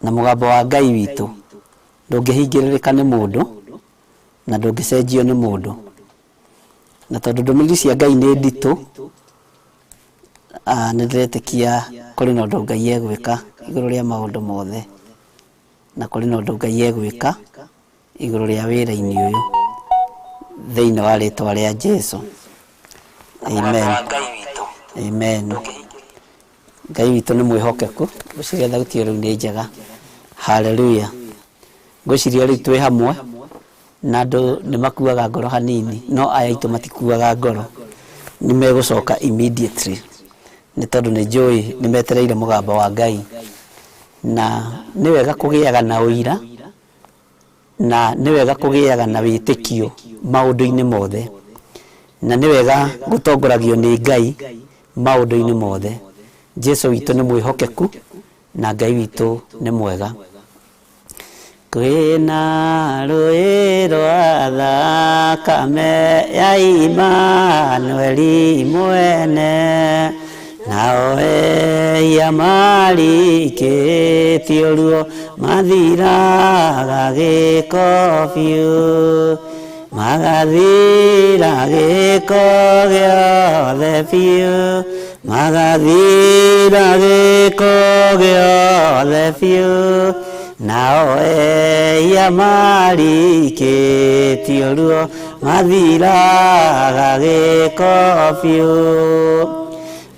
Na mũgambo wa Ngai witũ ndũngĩhingĩrĩrĩka nĩ mũndũ na ndũngĩcenjio nĩ mũndũ. Na tondũ ndũmĩrĩri cia Ngai nĩ nditũ, nĩ ndĩretĩkia kũrĩ na ũndũ Ngai egwĩka igũrũ rĩa maũndũ mothe, na kũrĩ na ũndũ Ngai egwĩka igũrũ rĩa wĩra-inĩ ũyũ thĩinĩ wa rĩtwa rĩa Jesu. Amen. Amen. Ngai witũ nĩ mwĩhokeku. Ngwĩciria thauti ĩyo rĩu nĩ njega. Haleluya. Ngwĩciria rĩu twĩ hamwe na andũ nĩ makuaga ngoro hanini, no aya aitũ matikuaga ngoro, nĩ megũcoka immediately nĩ tondũ nĩ njũĩ nĩ metereire mũgambo wa Ngai. Na nĩ wega kũgĩaga na ũira na nĩ wega kũgĩaga na wĩtĩkio maũndũ-inĩ mothe, na nĩ wega gũtongoragio nĩ Ngai maũndũ-inĩ mothe. Jesu witũ nĩ mwĩhokeku na Ngai witũ nĩ mwega. Kwĩna rũĩ rwa thakame ya Imanueli mwene, nao ehia marikĩtio ruo mathiraga gĩko biũ, magathira gĩko gĩothe biũ, magathira gĩko gĩothe biũ, nao ehia marikĩtio ruo mathiraga gĩko biũ.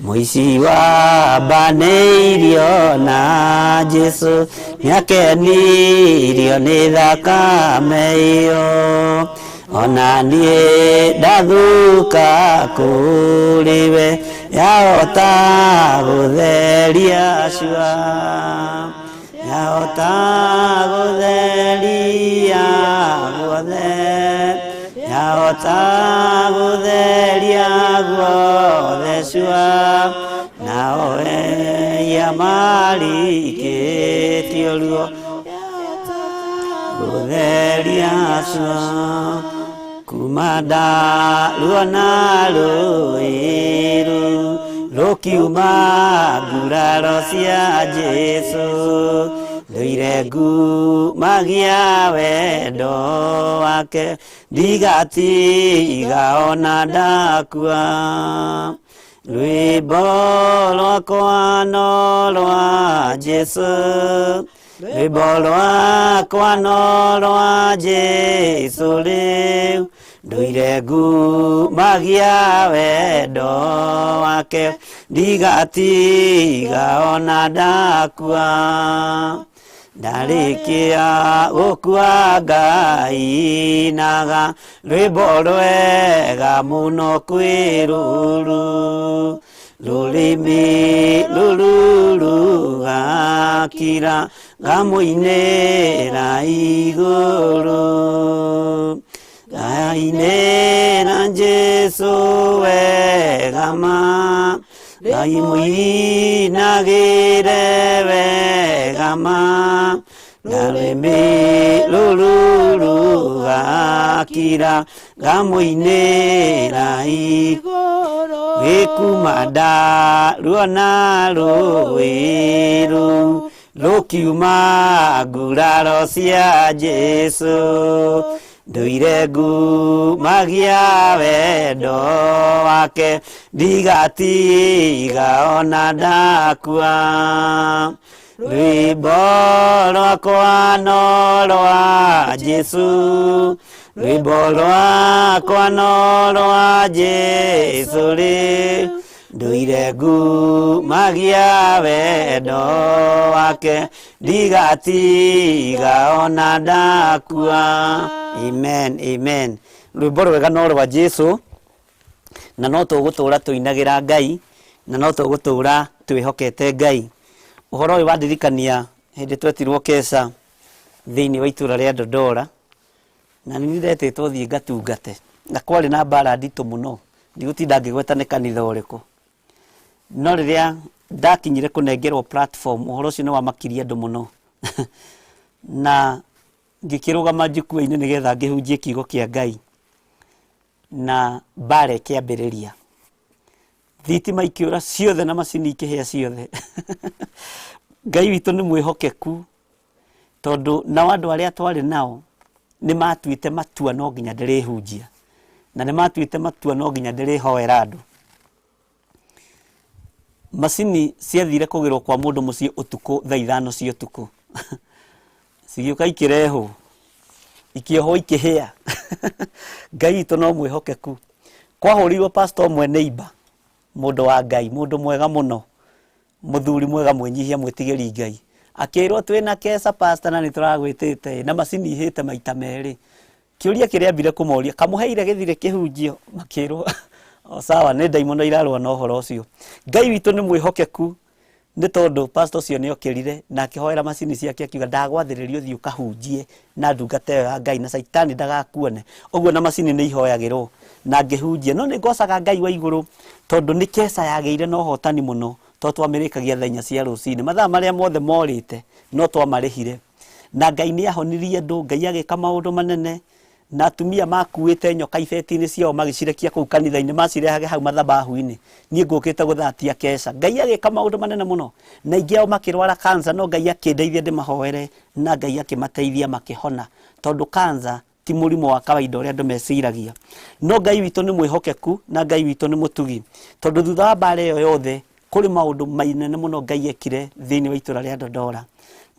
Mũici wambanĩirio na Jesu nĩakenirio nĩ thakame ĩyo, ona niĩ ndathuka kũrĩ we, yahota gũtheria cua, yahota gũtheria guothe, yahota gũtheria guothe cua, nao ehia marikĩtio ruo gũtheria cua, kuma ndaruona rũĩ rũu rũkiuma nguraro cia Jesu, ndũire ngumagia wendo wake, ndigatiga ona ndakua. Rwĩmbo rwakwa no rwa Jesu, rwĩmbo rwakwa no rwa Jesu rĩu, ndũire ngumagia wendo wake, ndigatiga ona ndakua. Ndarĩkia gũkua ngainaga rwĩmbo rwega mũno kwĩ rũrũ, rũrĩmĩ rũrũ rũgakira ngamũinĩra igũrũ, ngainĩra Jesu wega ma, Ngai mũinagĩre wega ma, na rũrĩmĩ rũrũ rũgakira ngamũinĩra igũrũ, gĩkuma ndaruona rũĩ rũu rũkiuma nguraro cia Jesu, ndũire ngumagia wendo wake, ndigatiga ona ndakua. Rwĩmbo rwakwa no rwa Jesu, rwĩmbo rwakwa no rwa Jesu rĩ, ndũire ngumagia wendo wake, ndigatiga ona ndakua. Amen, amen. Rwĩmbo rwega no rwa Jesu, na no tũgũtũra tũinagĩra Ngai, na no tũgũtũra twĩhokete Ngai. Ũhoro ũyũ wandirikania hĩndĩ twetirwo keca thĩinĩ wa itũra rĩa Dodora, na nĩ ndetĩtwo thiĩ ngatungate, na kwarĩ na mbara nditũ mũno, ndigũtinda ngĩgweta nĩ kanitha ũrĩkũ. No rĩrĩa ndakinyire kũnengerwo platform, ũhoro ũcio nĩ wamakirie andũ mũno na ngĩkĩrũgama njukua-inĩ nĩgetha ngĩhunjie kiugo kĩa Ngai, na mbara ĩkĩambĩrĩria. Thitima ikĩũra ciothe na macini ikĩhĩa ciothe. Ngai witũ nĩ mwĩhokeku. Tondũ nao andũ arĩa twarĩ nao nĩ matuĩte matua no nginya ndĩrĩhunjia, na nĩ matuĩte matua no nginya ndĩrĩhoera andũ. Macini ciathire kũgĩrwo kwa mũndũ mũciĩ ũtukũ thaa 5 cia ũtukũ. Cigĩũka ikĩrehwo, ikĩohwo ikĩhĩa. Ngai witũ no mwĩhokeku. Kwahũrĩirwo pastor ũmwe neighbor, mũndũ wa Ngai, mũndũ mwega mũno, mũthuri mwega mwĩnyihia mwĩtigĩri Ngai. Akĩrwo twĩna keca pastor na nĩtũragwĩtĩte na macini ihĩte maita merĩ. Kĩũria kĩrĩa ambire kũmoria, kamũheire gĩthire kĩhunjio, makĩrwo o sawa, nĩ ndaimono irarũa na ũhoro ũcio. Ngai witũ nĩ mwĩhokeku nĩ tondũ pastor ũcio nĩ okĩrire na akĩhoera macini ciake akiuga ndagwathĩrĩria ũthiĩ ũkahunjie na ndungata ĩyo ya Ngai na caitani ndagakuone. Ũguo na macini nĩ ihoyagĩrwo na ngĩhunjia. No nĩ ngocaga Ngai wa igũrũ tondũ nĩ keca yagĩire na ũhotani mũno tondũ twamĩrĩkagia thaa 4 cia rũcinĩ. Mathaa marĩa mothe morĩte no twamarĩhire. Na Ngai nĩ ahonirie andũ, Ngai agĩka maũndũ manene, na atumia makuĩte nyoka ibeti-inĩ ciao magĩcirekia kũu kanitha-inĩ, macirehage hau mathabahu-inĩ. Niĩ ngũkĩte gũthatia keca. Ngai agĩka maũndũ manene mũno. Na aingĩ ao makĩrwara cancer, no Ngai akĩndeithia ndĩmahoere, na Ngai akĩmateithia makĩhona. Tondũ cancer ti mũrimũ wa kawaida ũrĩa andũ meciragia. No Ngai witũ nĩ mwĩhokeku na Ngai witũ nĩ mũtugi. Tondũ thutha wa mbara ĩyo yothe, kũrĩ maũndũ manene mũno Ngai ekire thĩinĩ wa itũra rĩa Dondora.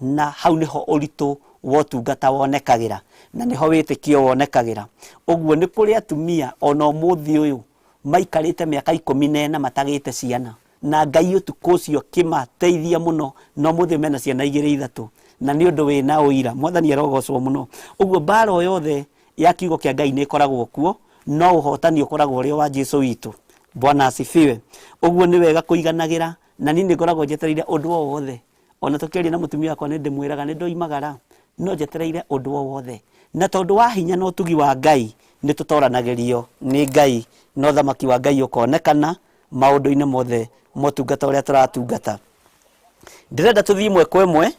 Na hau nĩho ũritũ wa ũtungata wonekagĩra, na nĩho wĩtĩkio wonekagĩra. Ũguo nĩ kũrĩ atumia ona ũmũthĩ ũyũ maikarĩte mĩaka 14 matagĩte ciana. Na Ngai ũtukũ ũcio akĩmateithia mũno, na ũmũthĩ mena ciana 2 3, na nĩ ũndũ wĩna ũira. Mwathani arogocwo mũno. Ũguo mbara o yothe ya kiugo kĩa Ngai nĩ ĩkoragwo kuo, no ũhotani ũkoragwo ũrĩ o wa Jesu witũ. Bwana asifiwe. Ũguo nĩ wega kũiganagĩra, na niĩ nĩ ngoragwo njetereire ũndũ o wothe. Ona tũkĩaria na mũtumia wakwa nĩ ndĩmwĩraga nĩ ndoimagara, no njetereire ũndũ o wothe. Na tondũ wa hinya na ũtugi wa Ngai, nĩ tũtoranagĩrio nĩ Ngai, na ũthamaki wa Ngai ũkonekana maũndũ-inĩ mothe motungata ũrĩa tũratungata. Ndĩrenda tũthiĩ ĩmwe kwa ĩmwe,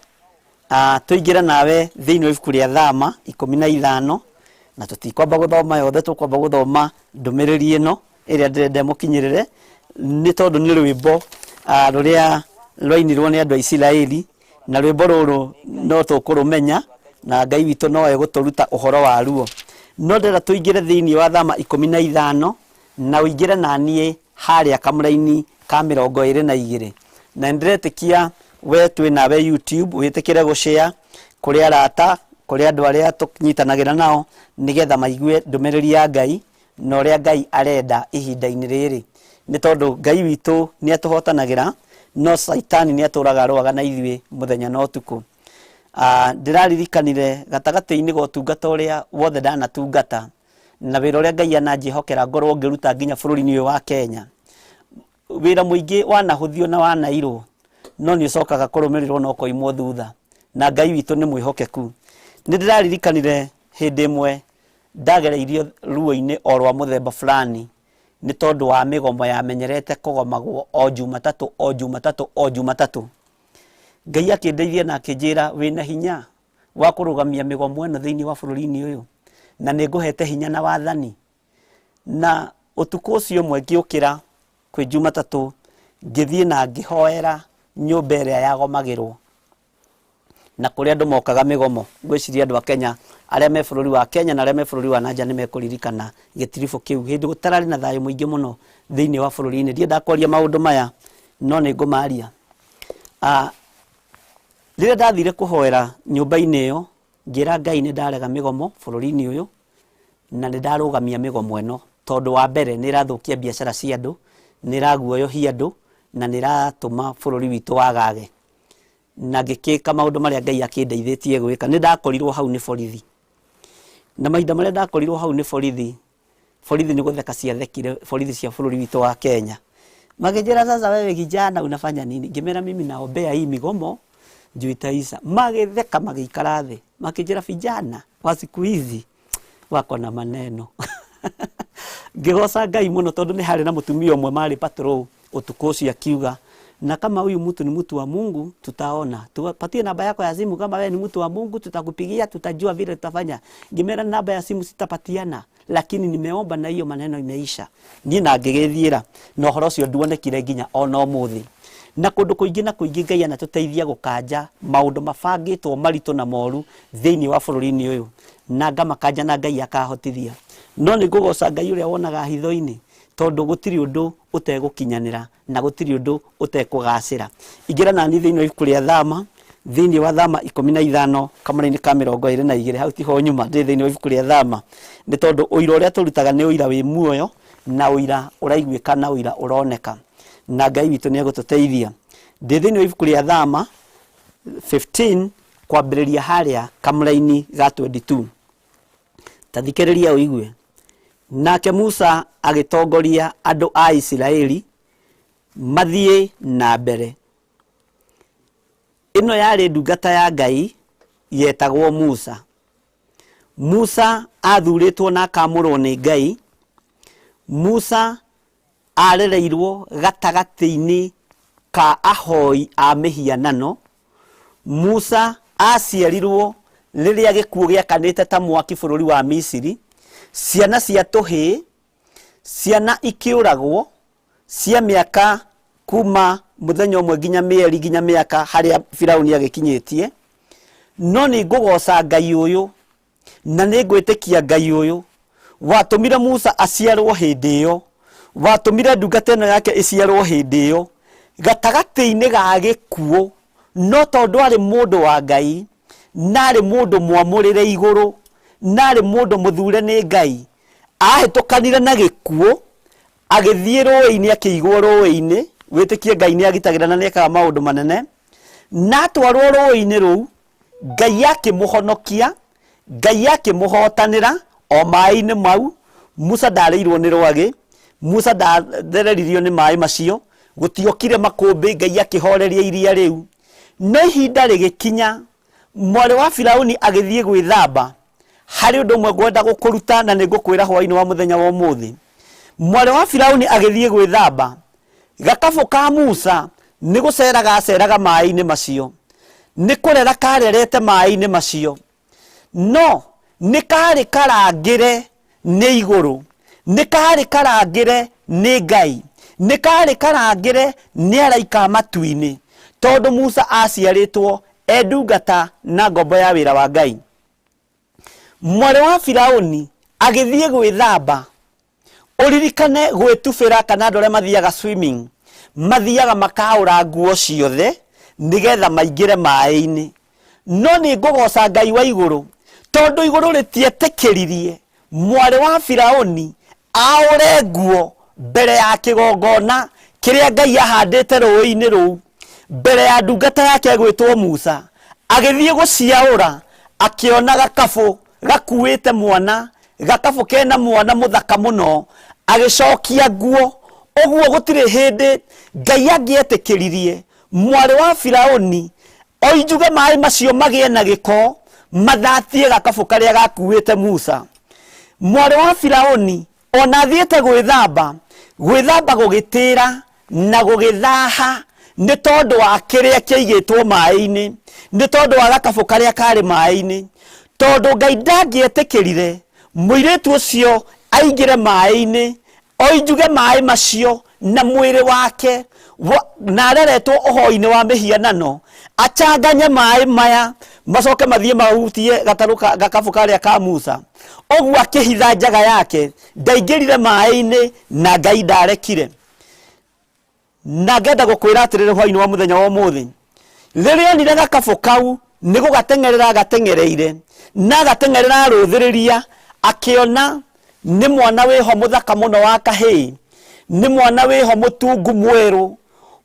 tũingĩre nawe thĩinĩ wa ibuku rĩa Thama 15, na tũtikwamba gũthoma yothe, tũkwamba gũthoma ndũmĩrĩri ĩno ĩrĩa ndĩrenda ĩmũkinyĩrĩre, nĩ tondũ nĩ rwĩmbo rũrĩa rwainirwo nĩ andũ a Isiraeli, na rwĩmbo rũrũ no tũkũrũmenya, na Ngai witũ no egũtũruta ũhoro waruo. No ndĩrenda tũingĩre thĩinĩ wa Thama 15, na ũingĩre na niĩ harĩa kamũraini ka 22. Na nĩndĩretĩkia we twĩ nawe YouTube, wĩtĩkĩre gũshare kũrĩ arata, kũrĩ andũ arĩa tũnyitanagĩra nao, nĩgetha maigue ndũmĩrĩri ya Ngai na ũrĩa Ngai arenda ihinda-inĩ rĩrĩ. Nĩ tondũ Ngai witũ nĩ atũhotanagĩra, no Caitani nĩ atũraga arũaga na ithuĩ mũthenya na ũtukũ. Ndĩraririkanire gatagatĩ-inĩ ga ũtungata ũrĩa wothe ndanatungata, na wĩra ũrĩa Ngai ananjĩhokera ngorwo ngĩruta nginya bũrũri-inĩ ũyũ wa Kenya. Wĩra mũingĩ wanahũthio na wanairwo, no nĩ ũcokaga kũrũmĩrĩrwo na ũkoimwo thutha. Na Ngai witũ nĩ mwĩhokeku. Nĩ ndĩraririkanire hĩndĩ ĩmwe ndagereirio ruo-inĩ o rwa mũthemba fulani, nĩ tondũ wa mĩgomo yamenyerete kũgomagwo o Jumatatũ, o Jumatatũ, o Jumatatũ. Ngai akĩndeithia na akĩnjĩra wĩna hinya wa kũrũgamia mĩgomo ĩno thĩinĩ wa bũrũri-inĩ ũyũ, na nĩ ngũhete hinya na wathani. Na ũtukũ ũcio ũmwe ngĩũkĩra kwĩ Jumatatũ, ngĩthiĩ na ngĩhoera nyũmba ĩrĩa yagomagĩrwo na kũrĩa andũ mokaga mĩgomo. Ngwĩciria andũ a Kenya arĩa me bũrũri wa Kenya na arĩa me bũrũri wa nanja nĩ mekũririkana gĩtiribũ kĩu hĩndĩ gũtararĩ na thayũ mũingĩ mũno thĩinĩ wa bũrũri-inĩ. Ndiendaga kwaria maũndũ maya no nĩ ngũmaria. Rĩrĩa ndathire kũhoera nyũmba-inĩ ĩyo, ngĩra Ngai nĩ ndarega mĩgomo bũrũri-inĩ ũyũ na nĩ ndarũgamia mĩgomo ĩno, tondũ wa mbere nĩ ĩrathũkia biacara cia andũ, nĩ ĩraguoyohia andũ na nĩ ĩratũma bũrũri witũ wagage. Na ngĩkĩka maũndũ marĩa Ngai akĩndeithĩtie gwĩka. Nĩ ndakorirwo hau nĩ borithi. Na mahinda marĩa ndakorirwo hau nĩ borithi, borithi nĩ gũtheka ciathekire, borithi cia bũrũri witũ wa Kenya. Makĩnjĩra sasa wewe kijana unafanya nini? Ngĩmera mimi naombea hii migomo juu itaisha. Magĩtheka magĩikara thĩ. Makĩnjĩra vijana wa siku hizi wako na maneno. Ngĩgoca Ngai mũno tondũ nĩ harĩ na mũtumia ũmwe marĩ patrol ũtukũ ũcio akiuga, na kama huyu mtu ni mtu wa Mungu tutaona. Tupatie namba yako ya simu, kama wewe ni mtu wa Mungu tutakupigia, tutajua vile tutafanya. Ngĩmera namba ya simu sitapatiana, lakini nimeomba na hiyo maneno imeisha. Niĩ na ngĩgĩthiĩra na ũhoro ũcio nduonekire nginya ona ũmũthĩ. Na kũndũ kũingĩ na kũingĩ Ngai anatũteithia gũkanja maũndũ mabangĩtwo maritũ na moru thĩinĩ wa bũrũri-inĩ ũyũ, na ngamakanja na Ngai akahotithia. No nĩ ngũgoca Ngai ũrĩa wonaga hitho-inĩ, tondũ gũtirĩ ũndũ ũtegũkinyanĩra na gũtirĩ ũndũ ũtekũgacĩra. Ingĩra nani thĩinĩ wa ibuku rĩa Thama, thĩinĩ wa Thama 15 kamũra-inĩ ka 22, hau tiho nyuma, ndĩ thĩinĩ wa ibuku rĩa Thama, nĩ tondũ ũira ũrĩa tũrutaga nĩ ũira wĩ muoyo na ũira ũraiguĩka na ũira ũroneka, na Ngai witũ nĩ egũtũteithia. Ndĩ thĩinĩ wa ibuku rĩa Thama 15 kwambĩrĩria harĩa kamũra-inĩ ga 22. Ta thikĩrĩria ũigue. Nake Musa agĩtongoria andũ a Isiraeli mathiĩ na mbere. Ĩno yarĩ ndungata ya Ngai yetagwo Musa. Musa athurĩtwo na akamũrwo nĩ Ngai. Musa arereirwo gatagatĩ-inĩ ka ahoi a mĩhianano. Musa aciarirwo rĩrĩa gĩkuũ gĩakanĩte ta mwaki bũrũri wa Misiri, ciana cia tũhĩĩ, ciana ikĩũragwo cia mĩaka kuma mũthenya ũmwe nginya mĩeri nginya mĩaka harĩa Firauni agĩkinyĩtie. No nĩ ngũgoca Ngai ũyũ na nĩ ngwĩtĩkia Ngai ũyũ watũmire Musa aciarwo hĩndĩ ĩyo, watũmire ndungata ĩno yake ĩciarwo hĩndĩ ĩyo, gatagatĩ-inĩ ga gĩkuũ, no tondũ arĩ mũndũ wa Ngai, na arĩ mũndũ mwamũrĩre igũrũ, na arĩ mũndũ mũthure nĩ Ngai, ahĩtũkanire na gĩkuũ, agĩthiĩ rũĩ-inĩ, akĩigwo rũĩ-inĩ, wĩtĩkie Ngai nĩ agitagĩra na nĩ ekaga maũndũ manene, na atwarwo rũĩ-inĩ rũu, Ngai akĩmũhonokia, Ngai akĩmũhotanĩra o maĩ-inĩ mau. Musa ndarĩirwo nĩ rwagĩ, Musa ndathereririo nĩ maĩ macio, gũtiokire makũmbĩ, Ngai akĩhoreria iria rĩu. No ihinda rĩgĩkinya, mwarĩ wa Firauni agĩthiĩ gwĩthamba. Harĩ ũndũ ũmwe ngwenda gũkũruta na nĩ ngũkwĩra hwaĩ-inĩ wa mũthenya wa ũmũthĩ. Mwarĩ wa Firauni agĩthiĩ gwĩthamba, Gakabũ ka Musa nĩ gũceera gaceeraga maĩ-inĩ macio, nĩ kũrera karerete maĩ-inĩ macio, no nĩ kaarĩ karangĩre nĩ igũrũ, nĩ kaarĩ karangĩre nĩ Ngai, nĩ kaarĩ karangĩre nĩ araika a matu-inĩ, tondũ Musa aaciarĩtwo e ndungata na ngombo ya wĩra wa Ngai. Mwarĩ wa Firauni agĩthiĩ gwĩthamba. Ũririkane gwĩtubĩra kana andũ arĩa mathiaga swimming mathiaga makaũra nguo ciothe nĩgetha maingĩre maĩ-inĩ. No nĩ ngũgoca Ngai wa igũrũ tondũ igũrũ rĩtietĩkĩririe mwarĩ wa Firaũni aũre nguo mbere ya kĩgongona kĩrĩa Ngai ahandĩte rũĩ-inĩ rũu, mbere ya ndungata yake ĩgwĩtwo Musa. Agĩthiĩ gũciaũra akĩona gakabũ gakuĩte mwana, gakabũ kena mwana mũthaka mũno, agĩcokia nguo. Ũguo gũtirĩ hĩndĩ Ngai angĩetĩkĩririe mwarĩ wa Firauni oinjuge maĩ macio magĩe na gĩko mathatie gakabũ karĩa gakuĩte Musa. Mwarĩ wa Firauni ona athiĩte gwĩthamba, gwĩthamba gũgĩtĩra na gũgĩthaha nĩ tondũ wa kĩrĩa kĩaigĩtwo maĩ-inĩ, nĩ tondũ wa gakabũ karĩa karĩ maĩ-inĩ, tondũ Ngai ndangĩetĩkĩrire mũirĩtu ũcio aingĩre maĩ-inĩ, oinjuge maĩ macio na mwĩrĩ wake na areretwo ũhoi-inĩ wa mĩhianano, achanganye maĩ maya macoke mathiĩ mahutie gatarũ gakabũ karĩa ka Musa. Ũguo akĩhitha njaga yake, ndaingĩrire maĩ-inĩ na Ngai ndarekire. Na ngenda gũkwĩra atĩrĩrĩ hwainĩ wa mũthenya wa ũmũthĩ, rĩrĩa onire gakabũ kau nĩ gũgateng'erera agateng'ereire, na agateng'erera arũthĩrĩria, akĩona nĩ mwana wĩho mũthaka mũno wa kahĩĩ, nĩ mwana wĩho mũtungu mwerũ,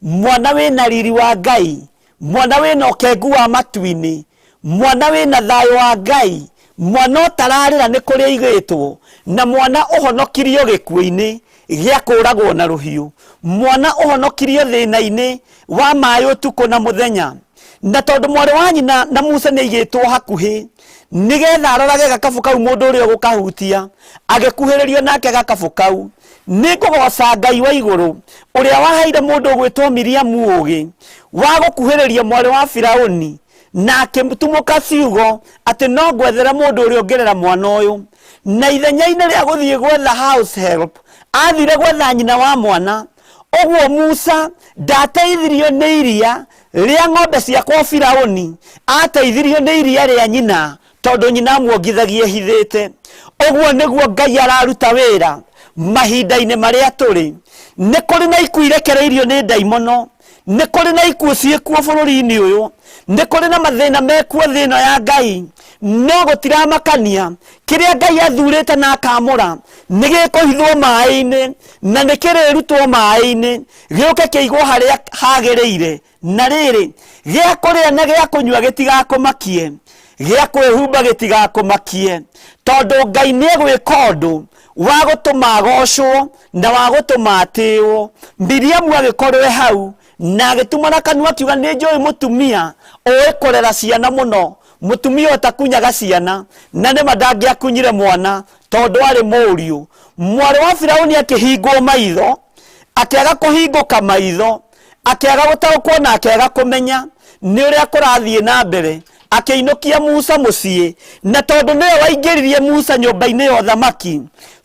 mwana wĩna riri wa Ngai, mwana wĩna ũkengu wa matu-inĩ, mwana wĩna thayũ wa Ngai, mwana ũtararĩra nĩ kũrĩa aigĩtwo, na mwana ũhonokirio gĩkuũ-inĩ gĩa kũũragwo na rũhiũ, mwana ũhonokirio thĩna-inĩ wa maĩ ũtukũ na mũthenya. Na tondũ mwarĩ wa nyina na Musa nĩ aigĩtwo hakuhĩ nĩgetha arorage gakabũ kau mũndũ ũrĩa ũgũkahutia, agĩkuhĩrĩrio nake gakabũ kau. Nĩ ngũgoca Ngai wa igũrũ ũrĩa waheire mũndũ ũgwĩtwo Miriamu ũũgĩ wa gũkuhĩrĩria mwarĩ wa Firauni na akĩtumũka ciugo atĩ no ngwethere mũndũ ũrĩa ũngĩrera mwana ũyũ. Na ithenya-inĩ rĩa gũthiĩ gwetha house help, athire gwetha nyina wa mwana. Ũguo Musa ndateithirio nĩ iria rĩa ng'ombe cia kwa Firauni, ateithirio nĩ iria rĩa nyina tondũ nyina amuongithagia ehithĩte. Ũguo nĩguo Ngai araruta wĩra mahinda-inĩ marĩa tũrĩ. Nĩ kũrĩ na ikuũ irekereirio nĩ ndaimono, nĩ kũrĩ na ikuũ ciĩkuo bũrũri-inĩ ũyũ, nĩ kũrĩ na mathĩna mekuo thĩ ĩno ya Ngai, no gũtiramakania. Kĩrĩa Ngai athurĩte na akamũra nĩ gĩkũhithwo maĩ-inĩ na nĩ kĩrĩrutwo maĩ-inĩ gĩũke kĩigwo harĩa hagĩrĩire. Na rĩrĩ, gĩa kũrĩa na gĩa kũnyua gĩtigakũmakie, gĩa kwĩhumba gĩtigakũmakie, tondũ Ngai nĩ egwĩka ũndũ wa gũtũma agocwo na wa gũtũma atĩwo. Miriamu agĩkorwo e hau na agĩtumũra kanua akiuga, nĩ njũĩ mũtumia ũĩ kũrera ciana mũno, mũtumia ũtakunyaga ciana, na nĩma ndangĩakunyire mwana tondũ arĩ mũriũ. Mwarĩ wa Firauni akĩhingwo maitho, akĩaga kũhingũka maitho, akĩaga gũtaũkwo na akĩaga kũmenya nĩ ũrĩa kũrathiĩ na mbere, akĩinũkia Musa mũciĩ, na tondũ nĩwe waingĩririe Musa nyũmba-inĩ ya ũthamaki,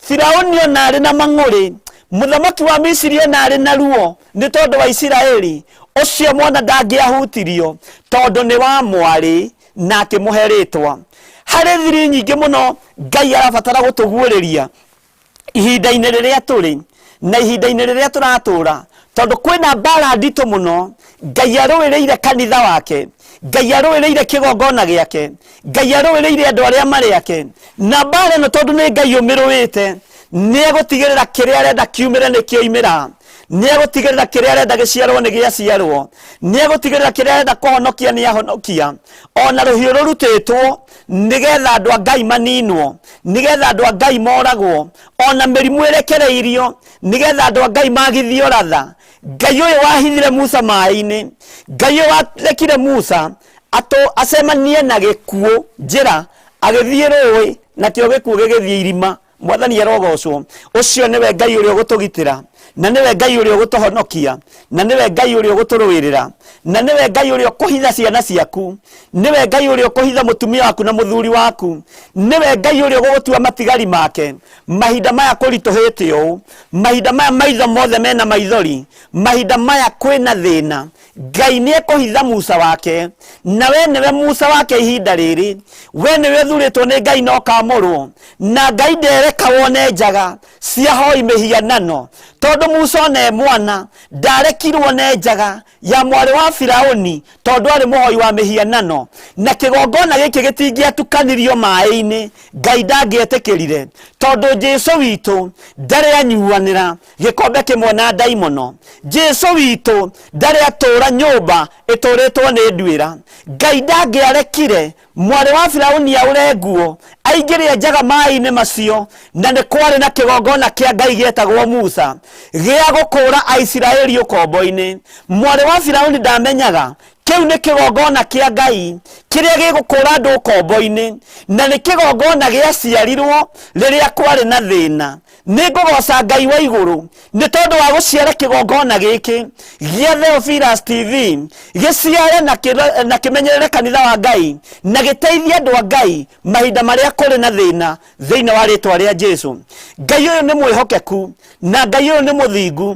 Firauni ona arĩ na mang'ũrĩ, mũthamaki wa Misiri ona arĩ na ruo nĩ tondũ wa Isiraeli, ũcio mwana ndangĩahutirio tondũ nĩ wa mwarĩ, na akĩmũhe rĩtwa. Harĩ thiri nyingĩ mũno Ngai arabatara gũtũguũrĩria ihinda-inĩ rĩrĩa tũrĩ na ihinda-inĩ rĩrĩa tũratũra, tondũ kwĩna mbara nditũ mũno. Ngai arũĩrĩire kanitha wake, Ngai arũĩrĩire kĩgongona gĩake, Ngai arũĩrĩire andũ arĩa marĩ ake, na mbara ĩno tondũ nĩ Ngai ũmĩrũĩte, nĩ egũtigĩrĩra kĩrĩa arenda kiumĩre nĩ kĩoimĩra, nĩ egũtigĩrĩra kĩrĩa arenda gĩciarwo nĩ gĩaciarwo, nĩ egũtigĩrĩra kĩrĩa arenda kũhonokia nĩ ahonokia, ona rũhiũ rũrutĩtwo nĩgetha andũ a Ngai maninwo, nĩgetha andũ a Ngai moragwo, ona mĩrimũ ĩrekereirio nĩgetha andũ a Ngai magithio ratha. Ngai ũyũ wahithire Musa maĩ-inĩ, Ngai ũyũ warekire Musa acemanie na gĩkuũ njĩra, agĩthiĩ rũĩ nakĩo gĩkuũ gĩgĩthiĩ irima. Mwathani arogocwo. Ũcio nĩwe Ngai ũrĩa ũgũtũgitĩra, na nĩwe Ngai ũrĩa ũgũtũhonokia, na nĩwe Ngai ũrĩa ũgũtũrũĩrĩra, na nĩwe Ngai ũrĩa ũkũhitha ciana ciaku, nĩwe Ngai ũrĩa ũkũhitha mũtumia waku na mũthuri waku, nĩwe Ngai ũrĩa ũgũgũtua matigari make. Mahinda maya kũritũhĩte ũũ, mahinda maya maitho mothe mena maithori, mahinda maya kwĩna thĩna, Ngai nĩ ekũhitha Musa wake, na we nĩwe Musa wake ihinda rĩrĩ. We nĩwe ũthurĩtwo nĩ Ngai na ũkamũrwo, na Ngai ndereka wone njaga cia hoi mĩhianano, tondũ Musa ona e mwana ndarekirwo one njaga ya mwarĩ wa Firauni tondũ arĩ mũhoi wa mĩhianano, na kĩgongona gĩkĩ gĩtingĩatukanirio maĩ-inĩ, Ngai ndangĩetĩkĩrire, tondũ Jesu witũ ndarĩ anyuanĩra gĩkombe kĩmwe na ndaimono. Jesu witũ ndarĩ atũra nyũmba ĩtũrĩtwo nĩ nduĩra. Ngai ndangĩarekire mwarĩ wa Firauni aũre nguo aingĩre njaga maĩ-inĩ macio, na nĩ kwarĩ na kĩgongona kĩa Ngai gĩetagwo Musa gĩa gũkũũra Aisiraeli ũkombo-inĩ. Mwarĩ wa Firauni ndamenyaga kĩu nĩ kĩgongona kĩa Ngai kĩrĩa gĩgũkũũra andũ ũkombo-inĩ, na nĩ kĩgongona gĩaciarirwo rĩrĩa kwarĩ na thĩna. Nĩ ngũgoca Ngai wa igũrũ nĩ tondũ wa gũciara kĩgongona gĩkĩ gĩa Theophilus TV, gĩciare na kĩmenyerere kanitha wa Ngai na gĩteithie andũ a Ngai mahinda marĩa kũrĩ na thĩna thĩinĩ wa rĩtwa rĩa Jesu. Ngai ũyũ nĩ mwĩhokeku na Ngai ũyũ nĩ mũthingu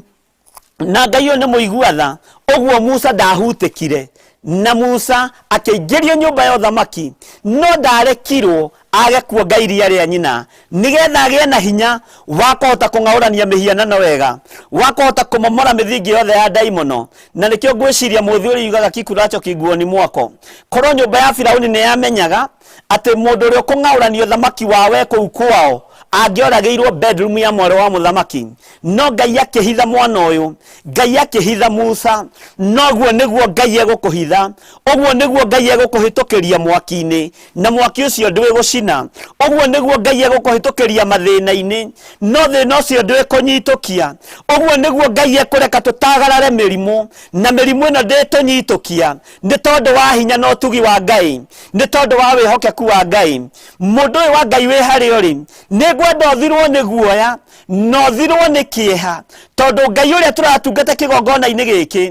na Ngai ũyũ nĩ mũigua tha. Ũguo Musa ndahutĩkire, na Musa akĩingĩrio nyũmba ya ũthamaki, no ndarekirwo age kuonga iria rĩa nyina, nĩgetha agĩe na hinya wa kũhota kũng'aũrania mĩhianano wega, wa kũhota kũmomora mĩthingi yothe ya ndaimono. Na nĩkĩo ngwĩciria mũthuri yugaga kikuracho kinguoni mwako. Korwo nyũmba ya Firauni nĩ yamenyaga atĩ mũndũ ũrĩa ũkũng'aũrania ũthamaki wawe kũu kwao angĩoragĩirwo bedroom ya mwarĩ wa mũthamaki, no Ngai akĩhitha mwana ũyũ, Ngai akĩhitha Musa. Noguo nĩguo Ngai egũkũhitha, ũguo nĩguo Ngai egũkũhĩtũkĩria mwaki-inĩ, na mwaki ũcio ndwĩgũcina. Ũguo nĩguo Ngai egũkũhĩtũkĩria mathĩna-inĩ, no thĩna ũcio ndwĩkũnyitũkia. Ũguo nĩguo Ngai ekũreka tũtagarare mĩrimũ, na mĩrimũ ĩno ndĩtũnyitũkia, nĩ tondũ wa hinya na ũtugi wa Ngai, nĩ tondũ wa wĩhokeku wa Ngai. Mũndũ ũyũ wa Ngai wĩ harĩa ũrĩ, nĩ ngwenda ũthirwo nĩ guoya na ũthirwo nĩ kĩeha, Tondũ Ngai ũrĩa tũratungata kĩgongona-inĩ gĩkĩ,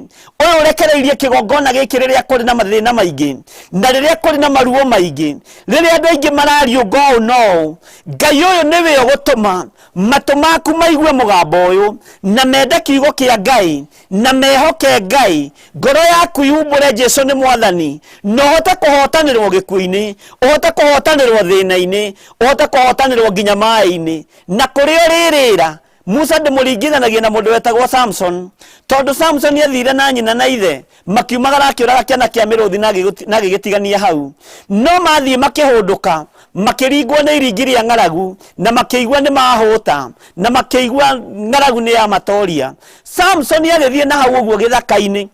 ũyũ ũrekereirie kĩgongona gĩkĩ rĩrĩa kũrĩ na mathĩna maingĩ na rĩrĩa kũrĩ na maruo maingĩ, rĩrĩa andũ aingĩ marariũnga ũũ na ũũ, Ngai ũyũ nĩwe ũgũtũma matũ maku maigue mũgambo ũyũ na mende kiugo kĩa Ngai na mehoke Ngai. Ngoro yaku yumbũre Jesu nĩ Mwathani, na ũhote kũhotanĩrwo gĩkuũ-inĩ, ũhote kũhotanĩrwo thĩna-inĩ, ũhote kũhotanĩrwo nginya maĩ-inĩ na kũrĩa ũrĩrĩra. Musa ndĩmũringithanagia na mũndũ wetagwo Samson, tondũ Samson athire na nyina na ithe makiumagara akĩũraga kĩana kĩa mĩrũthi na agĩgĩtigania hau. No mathiĩ makĩhũndũka, makĩringwo nĩ iringi rĩa ng'aragu na makĩigua nĩ mahũta na makĩigua ng'aragu nĩ yamatoria. Samson agĩthiĩ na hau ũguo gĩthaka-inĩ.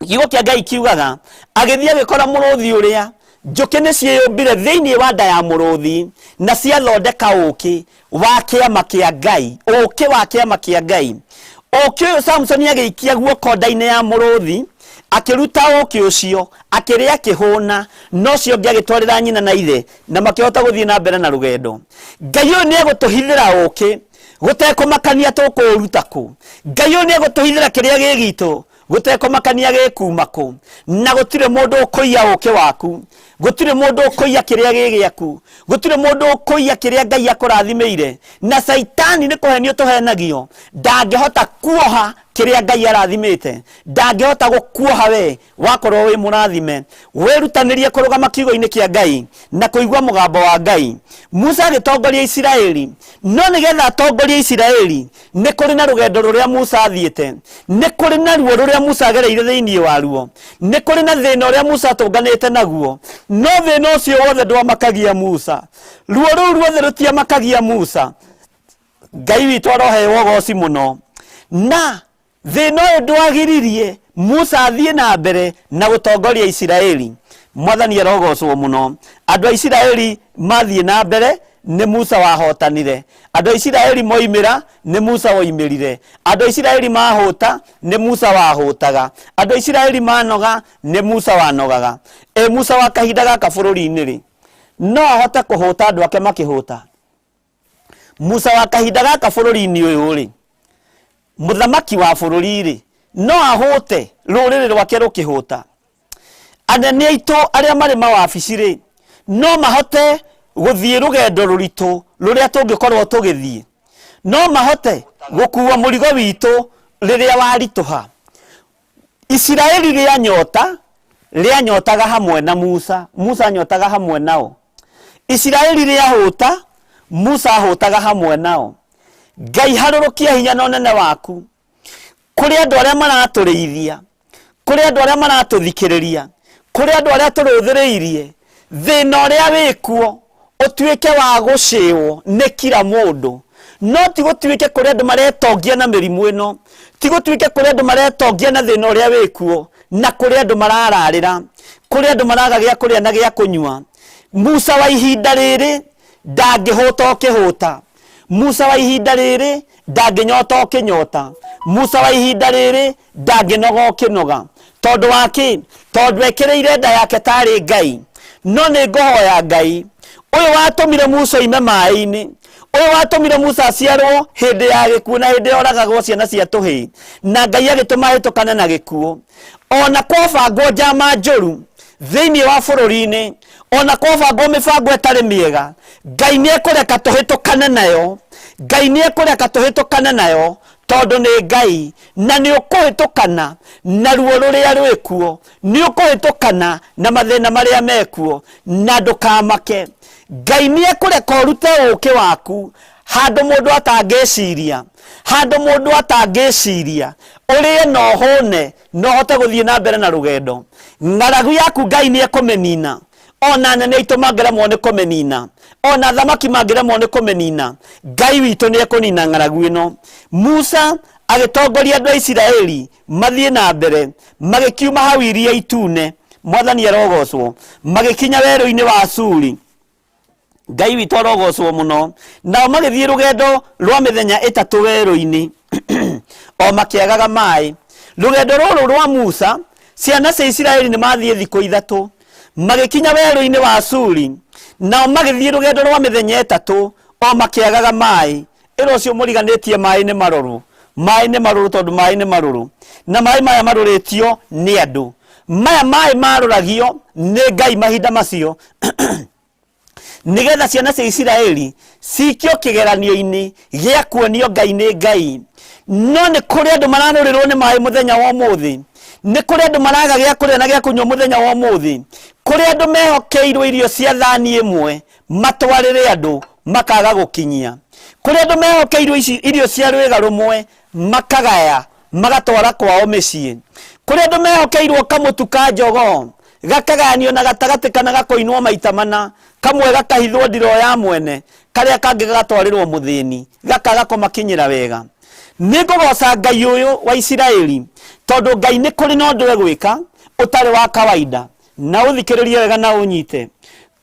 Kiugo kĩa Ngai kiugaga agĩthiĩ agĩkora mũrũthi ũrĩa njũkĩ nĩ ciĩyũmbire thĩinĩ wa nda ya mũrũthi na ciathondeka ũkĩ wa kĩama kĩa Ngai, ũkĩ wa kĩama kĩa Ngai. Ũkĩ ũyũ Samsoni agĩikia guoko nda-inĩ ya mũrũthi, akĩruta ũkĩ ũcio, akĩrĩa akĩhũna, na ũcio ũngĩ agĩtwarĩra nyina na ithe, na makĩhota gũthiĩ na mbere na rũgendo. Ngai ũyũ nĩ egũtũhithĩra ũkĩ gũtekũmakania tũkũũruta kũ. Ngai ũyũ nĩ egũtũhithĩra kĩrĩa gĩ gitũ gũtekũmakania gĩkuma kũ, na gũtirĩ mũndũ ũkũiya ũkĩ waku, gũtirĩ mũndũ ũkũiya kĩrĩa gĩ gĩaku, gũtirĩ mũndũ ũkũiya kĩrĩa Ngai akũrathimĩire. Na Caitani nĩ kũhenio tũhenagio, ndangĩhota kuoha kĩrĩa Ngai arathimĩte, ndangĩhota gũkuoha we wakorwo wĩ mũrathime. Wĩrutanĩrie kũrũgama kiugo-inĩ kĩa Ngai na kũigua mũgambo wa Ngai. Musa agĩtongoria Isiraeli, no nĩgetha atongorie Isiraeli nĩ kũrĩ na rũgendo rũrĩa Musa athiĩte, nĩ kũrĩ na ruo rũrĩa Musa agereire thĩinĩ waruo, nĩ kũrĩ na thĩna ũrĩa Musa atũnganĩte naguo. No thĩna ũcio wothe ndwamakagia Musa, ruo rũu ruothe rũtiamakagia Musa. Ngai witũ aroheo ũgoci mũno. Na thĩna ũyũ ndwagiririe Musa athiĩ na mbere na gũtongoria Isiraeli. Mwathani arogocwo mũno. Andũ a Isiraeli mathiĩ na mbere nĩ Musa wahotanire. Andũ a Isiraeli moimĩra nĩ Musa woimĩrire. Andũ a Isiraeli mahũta nĩ Musa wahũtaga. Andũ a Isiraeli manoga nĩ Musa wanogaga. Ĩ Musa wa kahinda gaka bũrũri-inĩ rĩ, no ahote kũhũta andũ ake makĩhũta? Musa wa kahinda gaka bũrũri-inĩ ũyũ rĩ, mũthamaki wa bũrũri rĩ, no ahũte rũrĩrĩ rwake rũkĩhũta? Anene aitũ arĩa marĩ mawabici rĩ, no mahote gũthiĩ rũgendo rũritũ rũrĩa tũngĩkorwo tũgĩthiĩ? No mahote gũkua mũrigo witũ rĩrĩa waritũha? Isiraeli rĩanyota, rĩanyotaga hamwe na Musa, Musa anyotaga hamwe nao. Isiraeli rĩahũta, Musa ahũtaga hamwe nao. Ngai harũrũkia hinya na ũnene waku kũrĩ andũ arĩa maratũrĩithia, kũrĩ andũ arĩa maratũthikĩrĩria, kũrĩ andũ arĩa tũrũthĩrĩirie. Thĩna ũrĩa wĩkuo ũtuĩke wa gũcĩwo nĩ kira mũndũ, no ti gũtuĩke kũrĩ andũ maretongia na mĩrimũ ĩno, ti gũtuĩke kũrĩ andũ maretongia na thĩna ũrĩa wĩkuo, na kũrĩ andũ marararĩra, kũrĩ andũ maraga gĩa kũrĩa na gĩa kũnyua. Musa wa ihinda rĩrĩ ndangĩhũta ũkĩhũta. Musa wa ihinda rĩrĩ ndangĩnyota ũkĩnyota. Musa wa ihinda rĩrĩ ndangĩnoga ũkĩnoga. Tondũ wa kĩ? Tondũ ekĩrĩire nda yake tarĩ Ngai. No nĩ ngũhoya Ngai ũyũ watũmire Musa oime maĩ-inĩ, ũyũ watũmire Musa aciarwo hĩndĩ ya gĩkuũ na hĩndĩ yoragagwo ciana cia tũhĩĩ, na Ngai agĩtũma ahĩtũkane na gĩkuũ. Ona kwabangwo njama njũru thĩinĩ wa bũrũri-inĩ, ona kwabangwo mĩbango ĩtarĩ mĩega, Ngai nĩ ekũreka tũhĩtũkane nayo. Ngai nĩ ekũreka tũhĩtũkane nayo, tondũ nĩ Ngai, na nĩ ũkũhĩtũkana na ruo rũrĩa rwĩkuo, nĩ ũkũhĩtũkana na mathĩna marĩa mekuo, na ndũkamake. Ngai nĩ ekũreka ũrute ũkĩ waku handũ mũndũ atangĩciria, handũ mũndũ atangĩciria, ũrĩe na ũhũne na ũhote gũthiĩ na mbere na rũgendo. Ng'aragu yaku Ngai nĩ ekũmĩnina. Ona anene aitũ mangĩremwo nĩ kũmĩnina, ona athamaki mangĩremwo nĩ kũmĩnina, Ngai witũ nĩ ekũnina ng'aragu ĩno. Musa agĩtongoria andũ a Isiraeli mathiĩ na mbere, magĩkiuma hau Iria Itune, Mwathani arogocwo, magĩkinya werũ-inĩ wa Suri. Ngai witũ arogocwo mũno. Nao magĩthiĩ rũgendo rwa mĩthenya ĩtatũ werũ-inĩ o makĩagaga maĩ. Rũgendo rũrũ rwa Musa, ciana cia Isiraeli nĩ mathiĩ thikũ ithatũ, magĩkinya werũ-inĩ wa Suri. Nao magĩthiĩ rũgendo rwa mĩthenya ĩtatũ o makĩagaga maĩ. Ĩra ũcio mũriganĩtie maĩ nĩ marorwo. Maĩ nĩ marũrũ tondũ maĩ nĩ marũrũ, na maĩ maya marũrĩtio nĩ andũ. Maya maĩ marũragio nĩ Ngai mahinda macio nĩgetha ciana cia Isiraeli cikio kĩgeranio-inĩ gĩa kuonio Ngai nĩ Ngai. No nĩ kũrĩ andũ maranũrĩrwo nĩ maĩ mũthenya wa ũmũthĩ, nĩ kũrĩ andũ maraga gĩa kũrĩa na gĩa kũnyua mũthenya wa ũmũthĩ, kũrĩ andũ mehokeirwo irio cia thani ĩmwe matwarĩre andũ makaga gũkinyia, kũrĩ andũ mehokeirwo irio cia rwĩga rũmwe makagaya magatwara kwao mĩciĩ, kũrĩ andũ mehokeirwo kamũtu ka jogoo gakagayanio na gatagatĩ kana gakoinwo maita mana, kamwe gakahithwo ndiroo ya mwene, karĩa kangĩ gagatwarĩrwo mũthĩni, gakaga kũmakinyĩra wega. Nĩ ngũgoca Ngai ũyũ wa Isiraeli, tondũ Ngai nĩ kũrĩ na ũndũ egwĩka ũtarĩ wa kawaida, na ũthikĩrĩrie wega na ũnyite.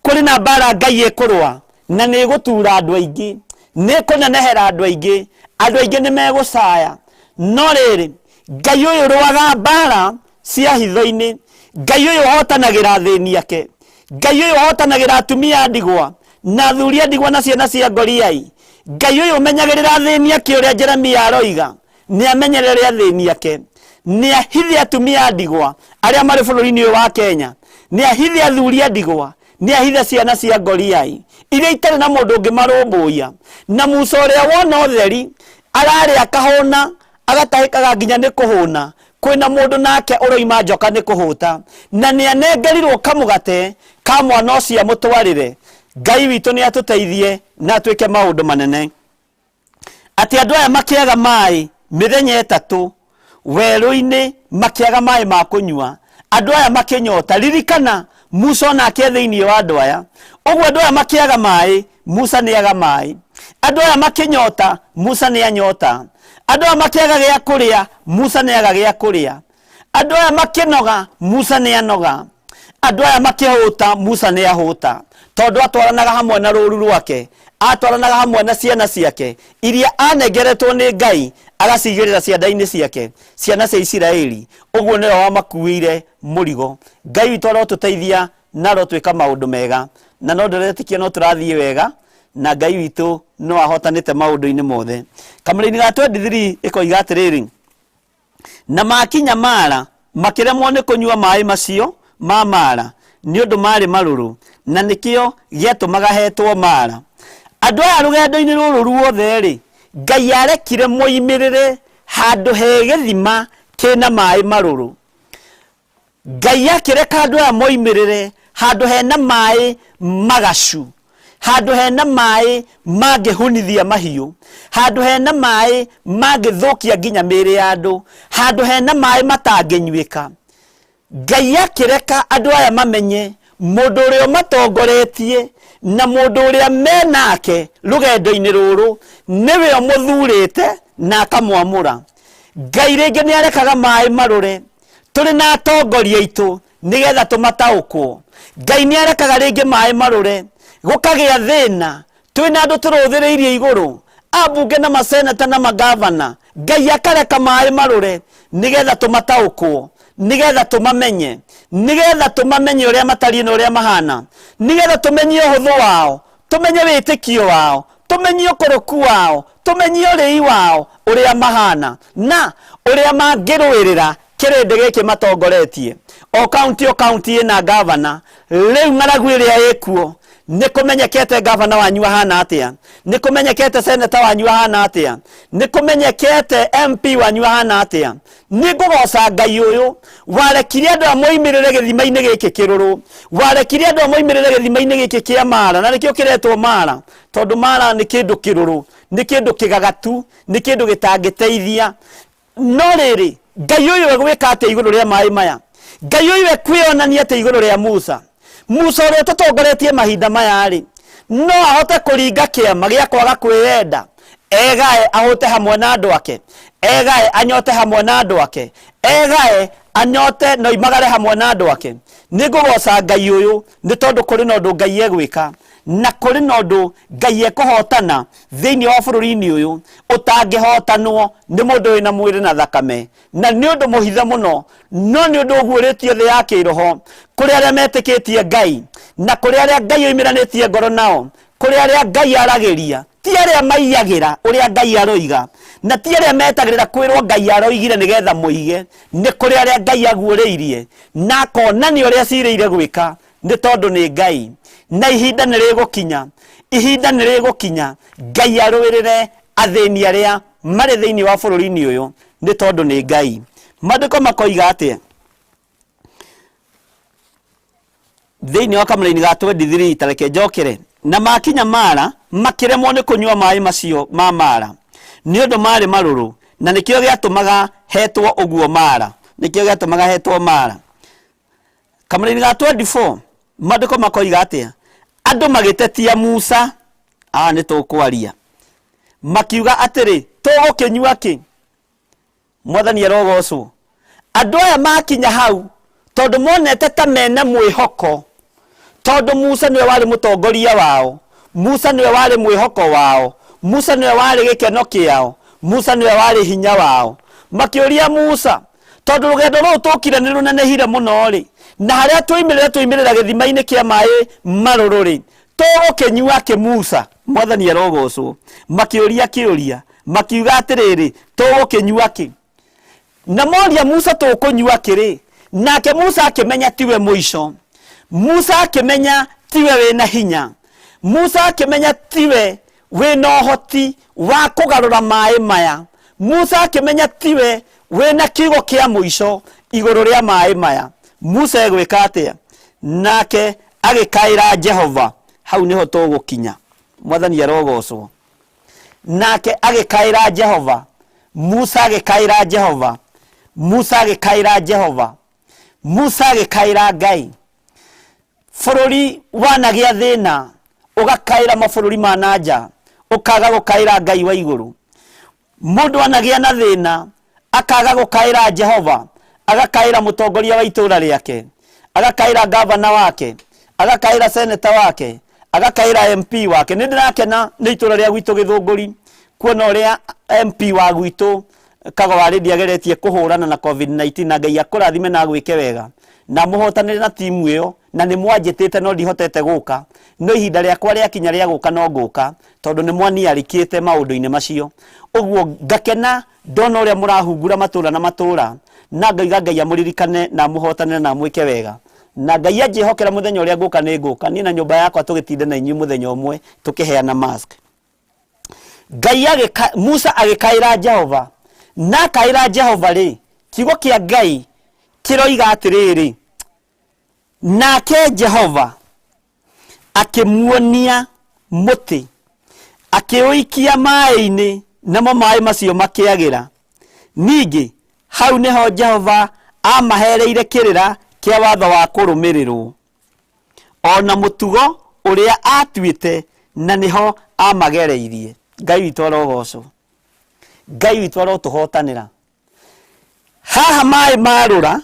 Kũrĩ na mbara Ngai ĩkũrũa, na nĩ ĩgũtura andũ aingĩ, nĩ ĩkũnenehera andũ aingĩ, andũ aingĩ nĩ megũcaya. No rĩrĩ, Ngai ũyũ ũrũaga mbara cia hitho-inĩ, Ngai ũyũ ũhotanagĩra athĩni ake, Ngai ũyũ ũhotanagĩra atumia a ndigwa na athuri a ndigwa na ciana cia ngoriai, Ngai ũyũ ũmenyagĩrĩra athĩni ake ũrĩa Jeremia aroiga, nĩ amenyerere athĩni ake, nĩ ahithe atumia a ndigwa arĩa marĩ bũrũri-inĩ ũyũ wa Kenya, nĩ ahithe athuri a ndigwa, nĩ ahithe ciana cia ngoriai iria itarĩ na mũndũ ũngĩmarũmbũiya. Na Musa ũrĩa wona ũtheri ararĩa akahũna, agatahĩkaga nginya nĩ kũhũna, kwĩna mũndũ nake ũroima njoka nĩ kũhũta, na nĩ anengerirwo kamũgate ka mwana ũcio amũtwarĩre. Ngai witũ nĩ atũteithie na atwĩke maũndũ manene. Atĩ andũ aya makĩaga maĩ mĩthenya ĩtatũ werũ-inĩ, makĩaga maĩ ma kũnyua, andũ aya makĩnyota. Ririkana Musa onake e thĩinĩ wa andũ aya. Ũguo andũ aya makĩaga maĩ, Musa nĩ aga maĩ. Andũ aya makĩnyota, Musa nĩ anyota. Andũ aya makĩaga gĩa kũrĩa, Musa nĩ aga gĩa kũrĩa. Andũ aya makĩnoga, Musa nĩ anoga. Andũ aya makĩhũta, Musa nĩ ahũta. Tondũ atwaranaga hamwe na rũru rwake, atwaranaga hamwe na ciana ciake iria anengeretwo nĩ Ngai, agacigĩrĩra cianda-inĩ ciake, ciana cia Isiraeli. Ũguo nĩwe wamakuĩire mũrigo. Ngai witũ arotũteithia na arotwĩka maũndũ mega, na no ndĩretĩkia no tũrathiĩ wega, na Ngai witũ no ahotanĩte maũndũ-inĩ mothe. Kamũra-inĩ ga 23 ĩkoiga atĩrĩrĩ, na makinya Mara makĩremwo nĩ kũnyua maĩ macio ma Mara nĩ ũndũ marĩ marũrũ, na nĩkĩo gĩatũmaga hetwo Mara. Andũ aya rũgendo-inĩ rũrũ ruothe-rĩ, Ngai arekire moimĩrĩre handũ he gĩthima kĩna maĩ marũrũ. Ngai akĩreka andũ aya moimĩrĩre handũ hena maĩ magacu, handũ hena maĩ mangĩhunithia mahiũ, handũ hena maĩ mangĩthũkia nginya mĩĩrĩ ya andũ, handũ hena maĩ matangĩnyuĩka. Ngai akĩreka andũ aya mamenye mũndũ ũrĩa ũmatongoretie na mũndũ ũrĩa menake rũgendo-inĩ rũrũ nĩwe ũmũthurĩte na akamwamũra. Ngai rĩngĩ nĩ arekaga maĩ marũre tũrĩ na atongoria aitũ nĩgetha tũmataũkwo. Ngai nĩ arekaga rĩngĩ maĩ marũre gũkagĩa thĩna, twĩna andũ tũrũthĩrĩirie igũrũ, ambunge na maseneta na magavana. Ngai akareka maĩ marũre nĩgetha tũmataũkwo, nĩgetha tũmamenye, nĩgetha tũmamenye ũrĩa matariĩ na ũrĩa mahana, nĩgetha tũmenye ũhũthũ wao, tũmenye wĩtĩkio wao, tũmenye ũkũrũku wao, tũmenye ũrĩi wao ũrĩa mahana na ũrĩa mangĩrũĩrĩra kĩrĩndĩ gĩkĩ matongoretie. O kaunti o kaunti ĩna gavana. Rĩu ng'aragu ĩrĩa ĩkuo, nĩ kũmenyekete gavana wanyu ahana atĩa, nĩ kũmenyekete seneta wanyu ahana atĩa, nĩ kũmenyekete MP wanyu ahana atĩa. Nĩ ngũgoca Ngai ũyũ warekire andũ aya moimĩrĩre gĩthima-inĩ gĩkĩ kĩrũrũ, warekire andũ aya moimĩrĩre gĩthima-inĩ gĩkĩ kĩa Mara, na nĩkĩo kĩretwo Mara, tondũ Mara nĩ kĩndũ kĩrũrũ, nĩ kĩndũ kĩgagatu, nĩ kĩndũ gĩtangĩteithia. No rĩrĩ, Ngai ũyũ egwĩka atĩa igũrũ rĩa maĩ maya? Ngai ũyũ ekwĩonania atĩa igũrũ rĩa Musa? Musa ũrĩa ũtũtongoretie mahinda maya-rĩ, no ahote kũringa kĩama gĩa kwaga kwĩyenda, egae ahũte hamwe na andũ ake, egae anyote hamwe na andũ ake, egae anyote na oimagare hamwe na andũ ake. Nĩ ngũgoca Ngai ũyũ nĩ tondũ kũrĩ na ũndũ Ngai egwĩka, na kũrĩ na ũndũ Ngai ekũhotana thĩinĩ wa bũrũri-inĩ ũyũ ũtangĩhotanwo nĩ mũndũ wĩna mwĩrĩ na thakame, na nĩ ũndũ mũhithe mũno, no nĩ ũndũ ũguũrĩtio thĩ ya kĩroho kũrĩ arĩa metĩkĩtie Ngai, na kũrĩ arĩa Ngai oimĩranĩtie ngoro nao, kũrĩ arĩa Ngai aragĩria. Ti arĩa maiyagĩra ũrĩa Ngai aroiga, na ti arĩa metagĩrĩra kwĩrwo Ngai aroigire nĩgetha moige. Nĩ kũrĩ arĩa Ngai aguũrĩirie na akonania ũrĩa acirĩire gwĩka, nĩ tondũ nĩ Ngai. Na ihinda nĩ rĩgũkinya, ihinda nĩ rĩgũkinya Ngai arũĩrĩre athĩni arĩa marĩ thĩinĩ wa bũrũri-inĩ ũyũ, nĩ tondũ nĩ Ngai. Maandĩko makoiga atĩa? Thĩinĩ wa kamũraini ga 23, ta reke njokere. Na makinya Mara, makĩremwo nĩ kũnyua maĩ macio ma Mara, nĩ ũndũ maarĩ marũrũ, na nĩkĩo gĩatũmaga hetwo ũguo Mara. Nĩkĩo gĩatũmaga hetwo Mara. Kamũraini ga 24, maandĩko makoiga atĩa? Andũ magĩtetia Musa, aa nĩ tũkwaria, makiuga atĩrĩ, tũgũkĩnyua kĩ? Mwathani arogocwo. Andũ aya makinya hau tondũ monete ta mena mwĩhoko, tondũ Musa nĩwe warĩ mũtongoria wao, Musa nĩwe warĩ mwĩhoko wao, Musa nĩwe warĩ gĩkeno kĩao, Musa nĩwe warĩ hinya wao. Makĩũria Musa, tondũ rũgendo rũrũ tũkire nĩ rũnenehire mũno-rĩ, na harĩa twoimĩrĩra twoimĩrĩra gĩthima-inĩ kĩa maĩ marũrũ-rĩ, tũgũkĩnyua kĩ Musa? Mwathani arogocwo. Makĩũria kĩũria, makiuga atĩrĩrĩ, tũgũkĩnyua kĩ? Na moria Musa tũkũnyua kĩ-rĩ, nake Musa akĩmenya tiwe mũico. Musa akĩmenya tiwe wĩna hinya. Musa akĩmenya tiwe wĩna ũhoti wa kũgarũra maĩ maya. Musa akĩmenya tiwe wĩna kiugo kĩa mũico igũrũ rĩa maĩ maya. Musa egwĩka atĩa? Nake agĩkaĩra Jehova. Hau nĩho tũgũkinya. Mwathani arogocwo. Nake agĩkaĩra Jehova. Musa agĩkaĩra Jehova. Musa agĩkaĩra Jehova. Musa agĩkaĩra Ngai. Bũrũri wanagĩa thĩna, ũgakaĩra mabũrũri ma na nja, ũkaga gũkaĩra Ngai wa igũrũ. Mũndũ anagĩa na thĩna, akaga gũkaĩra Jehova, agakaĩra mũtongoria wa itũũra rĩake, agakaĩra gavana wake, agakaĩra seneta wake, agakaĩra MP wake. Nĩ ndĩrakena nĩ itũũra rĩa gwitũ Gĩthũngũri kuona ũrĩa MP wa gwitũ Kago wa Lady ageretie kũhũrana na COVID-19, na Ngai akũrathime na agwĩke wega na mũhotanĩre na timu ĩyo. Na nĩ mwanjĩtĩte no ndihotete gũka, no ihinda rĩakwa rĩakinya rĩa gũka no ngũka, tondũ nĩ mwaniarĩkĩte maũndũ-inĩ macio. Ũguo ngakena ndona ũrĩa mũrahungura matũũra na matũũra, na ngauga Ngai amũririkane na amũhotanĩre na amwĩke wega. Na Ngai anjĩhokera mũthenya ũrĩa ngũka nĩ ngũka, niĩ na nyũmba yakwa tũgĩtinde na inyuĩ mũthenya ũmwe tũkĩheana mask. Ngai agĩka, Musa agĩkaĩra Jehova, na akaĩra Jehova rĩ, kiugo kĩa Ngai kĩroiga atĩrĩrĩ, nake Jehova akĩmuonia mũtĩ, akĩũikia maĩ-inĩ, namo maĩ macio makĩagĩra. Ningĩ hau nĩho Jehova aamahereire kĩrĩra kĩa watho wa kũrũmĩrĩrwo, o na mũtugo ũrĩa aatuĩte, na nĩho aamagereirie. Ngai witũ arogocwo. Ngai witũ arotũhotanĩra. Haha maĩ marũra,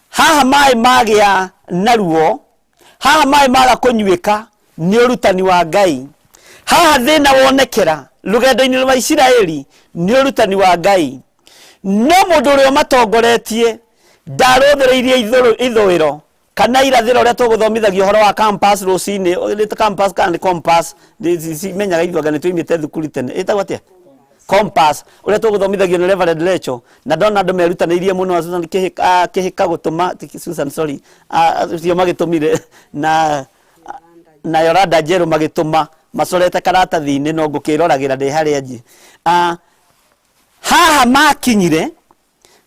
haha maĩ magĩa na ruo, haha maĩ maga kũnyuĩka nĩ ũrutani wa Ngai. Haha thĩna wonekera rũgendo-inĩ rwa Isiraeli nĩ ũrutani wa Ngai. No mũndũ ũrĩa ũmatongoretie ndarũthĩrĩirie ithũĩro kana irathĩro, ũrĩa tũgũthomithagio ũhoro wa campus rũcinĩ, nĩ campus kana nĩ compass, menyaga ithuĩ anga nĩ tũimĩte thukuru tene, ĩtagwo atĩa? Compass, ũrĩa tũgũthomithagio nĩ Reverend Lecho, na ndona andũ merutanĩirie mũno, Susan Kĩhĩka, Kĩhĩka gũtũma, Susan sorry, acio magĩtũmire na Yoranda Njerũ magĩtũma macorete karatathi-inĩ, no ngũkĩroragĩra ndĩ harĩa nji. Haha makinyire,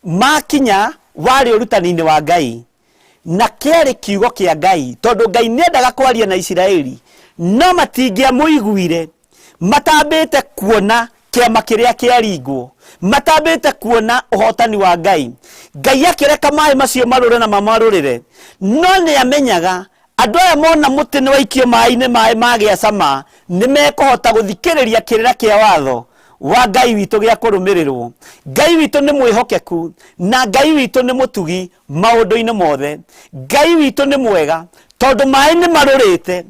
makinya warĩ ũrutani-inĩ wa Ngai, na kĩarĩ kiugo kĩa Ngai, tondũ Ngai nĩendaga kwaria na Isiraeli, no matingĩamũiguire matambĩte kuona kĩama kĩrĩa kĩaringwo, matambĩte kuona ũhotani wa Ngai. Ngai akĩreka maĩ macio marũre na mamarũrĩre, no nĩamenyaga andũ aya mona mũtĩ nĩ waikio maĩ-inĩ, maĩ magĩa cama, nĩ mekũhota gũthikĩrĩria kĩrĩra kĩa watho wa Ngai witũ gĩa kũrũmĩrĩrwo. Ngai witũ nĩ mwĩhokeku na Ngai witũ nĩ mũtugi maũndũ-inĩ mothe. Ngai witũ nĩ mwega tondũ maĩ nĩ marũrĩte,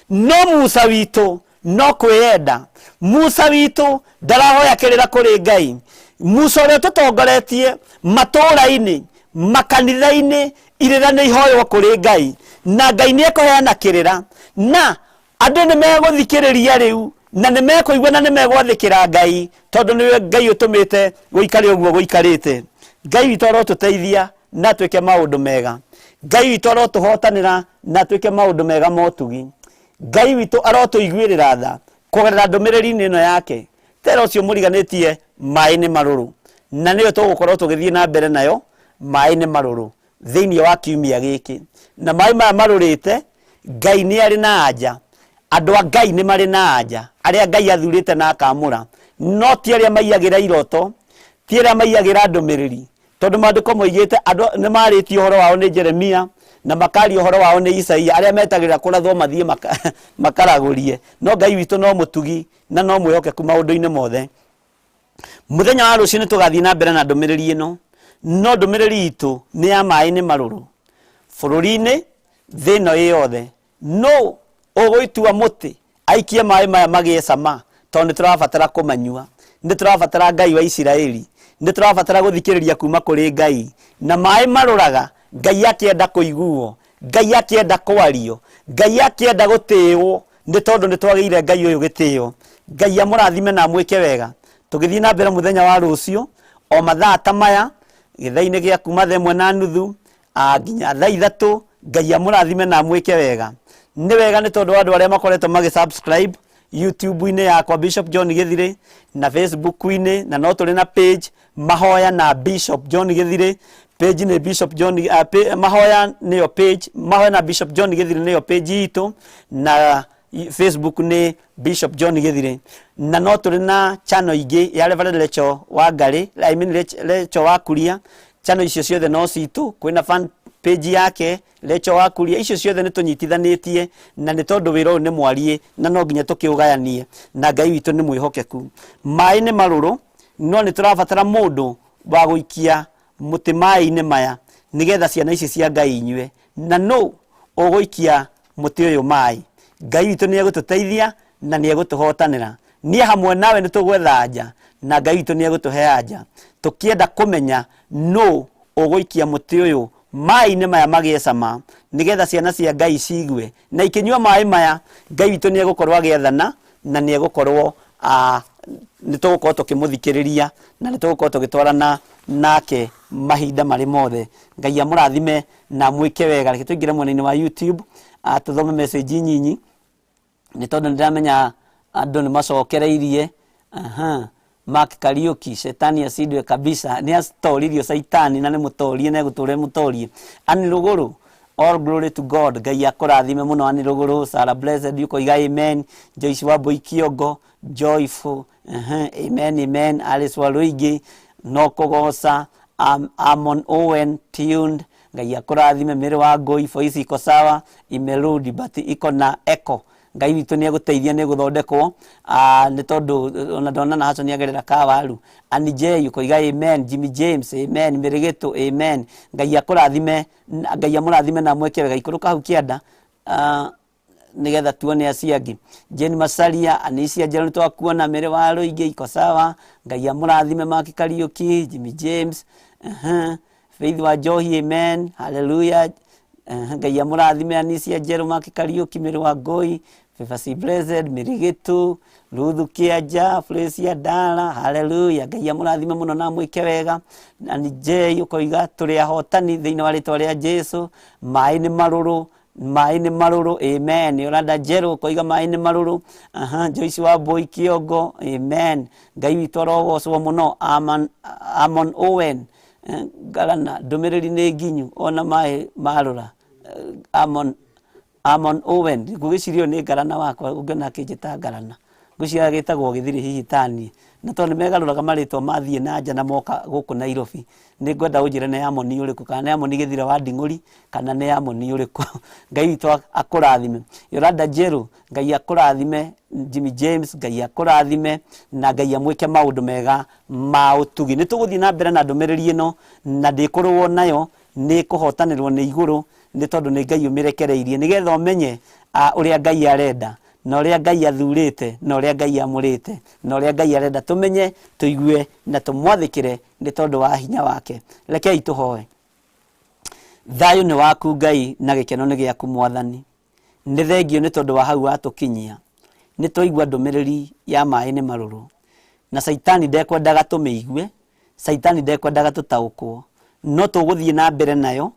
no Musa witũ no kwĩyenda. Musa witũ ndarahoya kĩrĩra kũrĩ Ngai. Musa ũrĩa ũtũtongoretie matũũra-inĩ, makanitha-inĩ, irĩra nĩ ihoywo kũrĩ Ngai, na Ngai nĩ ekũheana kĩrĩra, na andũ nĩ megũthikĩrĩria rĩu Na nĩ mekũigua na nĩ megwathĩkĩra Ngai, tondũ nĩwe Ngai ũtũmĩte gũikare ũguo gũikarĩte. Ngai witũ arotũteithia na twĩke maũndũ mega. Ngai witũ arotũhotanĩra na twĩke maũndũ mega ma ũtugi. Ngai witũ arotũiguĩrĩra tha kũgerera ndũmĩrĩri-inĩ ĩno yake. Tera ũcio mũriganĩtie maĩ nĩ marũrũ, na nĩyo tũgũkorwo tũgĩthiĩ na mbere nayo, maĩ nĩ marũrũ, thĩinĩ wa kiumia gĩkĩ. Na maĩ maya marũrĩte, Ngai nĩ arĩ na anja. Andũ a Ngai nĩ marĩ na anja, arĩa Ngai athurĩte na akamũra, no ti arĩa maiyagĩra iroto, ti arĩa maiyagĩra ndũmĩrĩri, tondũ maandĩko moigĩte andũ nĩ marĩtie ũhoro wao nĩ Jeremia na makaria ũhoro wao nĩ Isaia, arĩa metagĩrĩra kũrathwo mathiĩ makaragũrie. No Ngai witũ no mũtugi na no mwĩhokeku maũndũ-inĩ mothe. Mũthenya wa rũciũ nĩ tũgathiĩ na mbere na ndũmĩrĩri ĩno, no ndũmĩrĩri itũ nĩ ya maĩ nĩ marũrũ bũrũri-inĩ, thĩ ĩno ĩ yothe. Nũ ũgũitua mũtĩ aikie maĩ maya magĩe cama? Tondũ nĩ tũrabatara kũmanyua, nĩ tũrabatara Ngai wa Isiraeli, nĩ tũrabatara gũthikĩrĩria kuma kũrĩ Ngai. Na maĩ marũraga Ngai akĩenda kũiguo, Ngai akĩenda kwario, Ngai akĩenda gũtĩĩwo, nĩ tondũ nĩ twagĩire Ngai ũyũ gĩtĩo. Ngai amũrathime na amwĩke wega. Tũgĩthiĩ na mbere mũthenya wa rũciũ o mathaa ta maya, gĩthaa-inĩ gĩa kuma thaa 1:30 nginya thaa 3. Ngai amũrathime na amwĩke wega. Nĩ wega nĩ tondũ wa andũ arĩa makoretwo magĩ subscribe YouTube-inĩ yakwa Bishop John Gĩthirĩ, na Facebook-inĩ, na no tũrĩ na page Mahoya na Bishop John Gĩthirĩ. Page nĩ Bishop John, Mahoya nĩyo page, Mahoya na Bishop John Gĩthirĩ nĩyo page itũ, na Facebook nĩ Bishop John Gĩthirĩ. Na no tũrĩ na channel ingĩ ya Reverend Rachel Wangari, I mean Rachel Wakuria. Channel icio ciothe no citũ, kwĩna fan page yake Rachel Wakuria, icio ciothe nĩ tũnyitithanĩtie, na nĩ tondũ wĩra ũyũ nĩ mwariĩ na no nginya tũkĩũgayanie, na Ngai witũ nĩ mwĩhokeku. Maĩ nĩ marũrũ, no nĩ tũrabatara mũndũ wa gũikia mũtĩ maĩ-inĩ maya nĩgetha ciana ici cia Ngai inyue. Na nũ ũgũikia mũtĩ ũyũ maĩ? Ngai witũ nĩ egũtũteithia na nĩ egũtũhotanĩra. Niĩ hamwe nawe nĩ tũgwetha anja, na Ngai witũ nĩ egũtũhe anja. Tũkĩenda kũmenya nũ ũgũikia mũtĩ ũyũ maĩ-inĩ maya magĩe cama, nĩgetha ciana cia Ngai ciigue, na ikĩnyua maĩ maya, Ngai witũ nĩ egũkorwo agĩathana, na nĩ egũkorwo nĩ tũgũkorwo tũkĩmũthikĩrĩria, na nĩ tũgũkorwo tũgĩtwarana nake mahinda marĩ mothe. Ngai amũrathime na amwĩke wega. Reke tũingĩre mwena-inĩ wa YouTube, tũthome message nyinyi, nĩ tondũ nĩ ndĩramenya andũ nĩ macokereirie. Aha. Mark Kariuki, shetani ashindwe kabisa. Nĩ atoririo Saitani na nĩ mũtorie na egũtũra mũtorie. Ani Rũgũrũ, all glory to God. Ngai akũrathime mũno Ani Rũgũrũ. Sarah Blessed ũkoiga amen. Joyce Wambui Kiongo, joyful. Aha, amen, amen. Alice Waluigi, no kũgoca. Amon Owen, tuned. Ngai akũrathime. Mary wa Ngũi, voice iko sawa, imerudi but iko na echo. Ngai witũ nĩ egũteithia, nĩ egũthondekwo, nĩ tondũ ona ndona na Haco nĩ agerera kawaru. Annie J ũkoiga amen. Jimmy James, amen. Mĩrĩgĩtũ, amen. Ngai akũrathime, Ngai amũrathime na amwĩke wega. Ikũrũka hau kĩanda, nĩgetha tuone acio angĩ. Jane Masaria, Anisia Njero nĩ twakuona. Mary wa Rũingĩ, iko sawa. Ngai amũrathime. Mark Kariuki, Jimmy James, Faith wa Njohi, amen, hallelujah. Ngai amũrathime. Anisia Njerũ, Mark Kariuki, Mary wa Ngũi, Favor C Blessed, Mĩrĩgĩtũ, Ruthu Kĩanja, Fresia Ndara, hallelujah. Ngai amũrathime mũno na amwĩke wega. Ani J ũkoiga tũrĩ ahotani thĩinĩ wa rĩtwa rĩa Jesu. Maĩ nĩ marũrũ, maĩ nĩ marũrũ, amen. Yolanda Njerũ ũkoiga maĩ nĩ marũrũ. Aha, Joyce wa Mbui Kiongo, amen. Ngai witũ arogocwo mũno. Amon Owen, Ngarana, ndũmĩrĩri nĩ nginyu ona maĩ marũra. Amon Owen, ngwĩciria ũyũ nĩ Ngarana wakwa, ũngĩona akĩnjĩta Ngarana, ngwĩciria agĩtagwo Gĩthirĩ hihi taniĩ, na tondũ nĩ megarũraga marĩtwa mathiĩ na nja na moka gũkũ Nairobi, nĩ ngwenda ũnjĩre nĩ Amoni ũrĩkũ, kana nĩ Amoni Gĩthira wa Nding'ũri, kana nĩ Amoni ũrĩkũ. Ngai witũ akũrathime. Yolanda Njerũ, Ngai akũrathime. Jimmy James, Ngai akũrathime na Ngai amwĩke maũndũ mega ma ũtugi. Nĩ tũgũthiĩ na mbere na ndũmĩrĩri ĩno, na ndĩkũrũo nayo, nĩ kũhotanĩrwo nĩ igũrũ, nĩ tondũ nĩ Ngai ũmĩrekereirie, nĩgetha ũmenye ũrĩa Ngai arenda, na ũrĩa Ngai athurĩte, na ũrĩa Ngai amũrĩte, na ũrĩa Ngai arenda tũmenye, tũigue na tũmwathĩkĩre nĩ tondũ wa hinya wake. Rekei tũhoe. Thayũ nĩ waku Ngai, na gĩkeno nĩ gĩaku Mwathani. Nĩ thengio nĩ tondũ wa hau watũkinyia. Nĩ twaigua ndũmĩrĩri ya maĩ nĩ marũrũ, na Caitani ndekwendaga tũmĩigue, Caitani ndekwendaga tũtaũkwo, no tũgũthiĩ na mbere nayo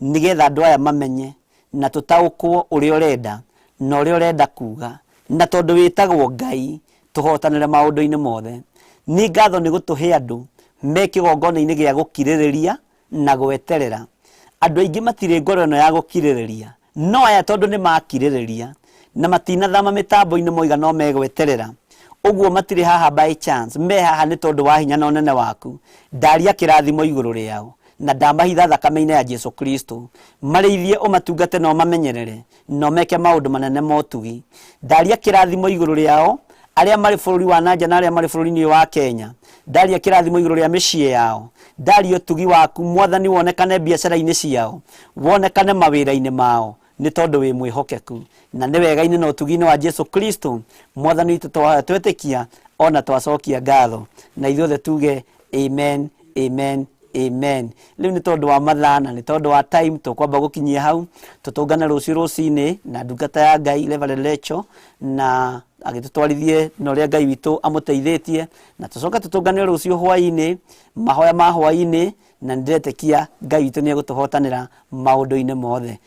nĩgetha andũ aya mamenye na tũtaũkwo ũrĩa ũrenda na ũrĩa ũrenda kuga, na tondũ wĩtagwo Ngai tũhotanĩre maũndũ-inĩ mothe. Nĩ ngatho nĩ gũtũhe andũ me kĩgongona-inĩ gĩa gũkirĩrĩria na gweterera. Andũ aingĩ matirĩ ngoro ĩno ya gũkirĩrĩria, no aya tondũ nĩ makirĩrĩria na matinathama mĩtambo-inĩ moiga no megweterera, ũguo matirĩ haha by chance, me haha nĩ tondũ wa hinya na ũnene waku. Ndaria kĩrathimo igũrũ rĩao na ndamahitha thakame-inĩ ya Jesu Kristo. Marĩithie, ũmatungate na ũmamenyerere, na ũmeke maũndũ manene ma ũtugi. Ndaria kĩrathimo igũrũ rĩao, arĩa marĩ bũrũri wa na nja na arĩa marĩ bũrũri-inĩ ũyũ wa Kenya. Ndaria kĩrathimo igũrũ rĩa mĩciĩ yao. Ndaria ũtugi waku, Mwathani, wonekane biacara-inĩ ciao, wonekane mawĩra-inĩ mao, nĩ tondũ wĩ mwĩhokeku. Na nĩ wega-inĩ na ũtugi-inĩ wa Jesu Kristo, Mwathani witũ twahoya twetĩkia, ona twacokia ngatho. Na ithuothe tuge amen, amen, amen. Rĩu nĩ tondũ wa mathaa na nĩ tondũ wa time tũkwamba gũkinyia hau. Tũtũngane rũciũ rũcinĩ na ndungata ya Ngai Reverend Rachel na agĩtũtwarithie na ũrĩa Ngai witũ amũteithĩtie, na tũcoke tũtũngane rũciũ hwaĩ-inĩ, mahoya ma hwaĩ-inĩ, na nĩndĩretĩkia Ngai witũ nĩ egũtũhotanĩra maũndũ-inĩ mothe.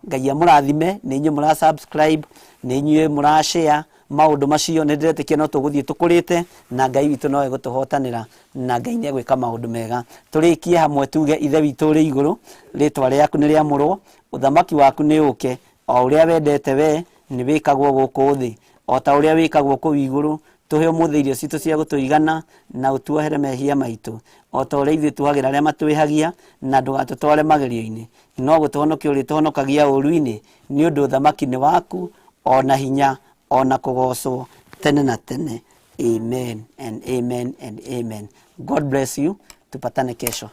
Ngai amũrathime, nĩ inyuĩ mũra subscribe, nĩ inyuĩ mũra share maũndũ macio, nĩ ndĩretĩkia no tũgũthiĩ tũkũrĩte na Ngai witũ no egũtũhotanĩra na Ngai nĩ egwĩka maũndũ mega. Tũrĩkie hamwe tuge, Ithe witũ ũrĩ igũrũ, rĩtwa rĩaku nĩ rĩamũrwo, ũthamaki waku nĩ ũke, o ũrĩa wendete we nĩ wĩkagwo gũkũ thĩ o ta ũrĩa wĩkagwo kũu igũrũ. Tũhe ũmũthĩ irio citũ cia gũtũigana, na ũtuohere mehia maitũ o ta ũrĩa ithuĩ tuohagĩra arĩa matwĩhagia, na ndũgatũtware magerio-inĩ, no gũtũhonokia ũrĩtũhonokagia ũũru-inĩ, nĩ ũndũ ũthamaki nĩ waku, o na hinya, o na kũgoocwo tene na tene. Amen and amen and amen. God bless you. Tupatane kesho.